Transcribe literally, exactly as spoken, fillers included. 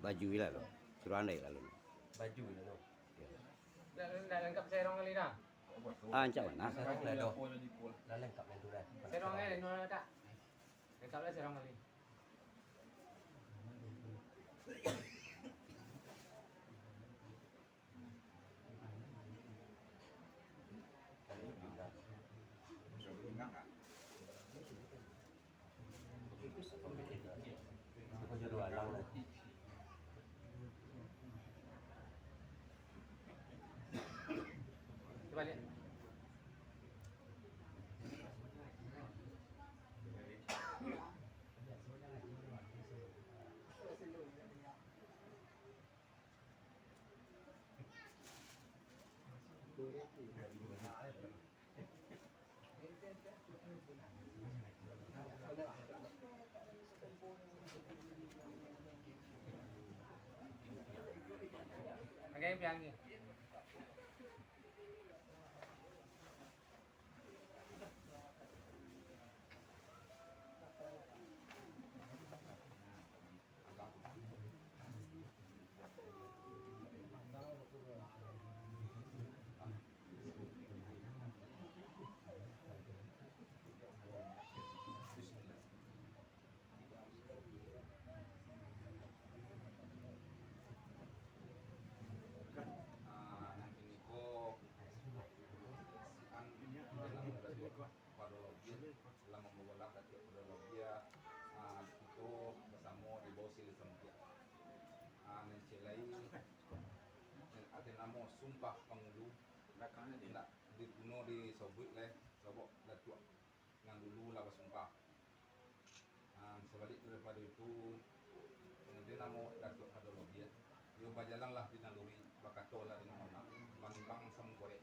Baju lah lo. Surang dai lalu. Baju lah lo. Dah, dah lengkap serong kali dah. Ah, ancak mana? Serong lah doh. Lah lengkap lah tu dah. Serong eh, no tak? Lengkap lah serong kali. Baliak. Oke, biangi. Ah, nan kini ko, an, dalam pado lobiah, lah mambawo lah Datuak pado lobiah, ah, kito basamo di bawah silih sampiak. Ah, nan ciek lai, nan ado namo Sumpah Pangulu, indak diguno disobuik lai, sabab Datuak nan dulu lah basumpah. Ah, sabalik daripado itu, ado namo Datuak pado lobiah, iyo bajalanlah di naluri, bakatolah di namo, manimbang samo korek.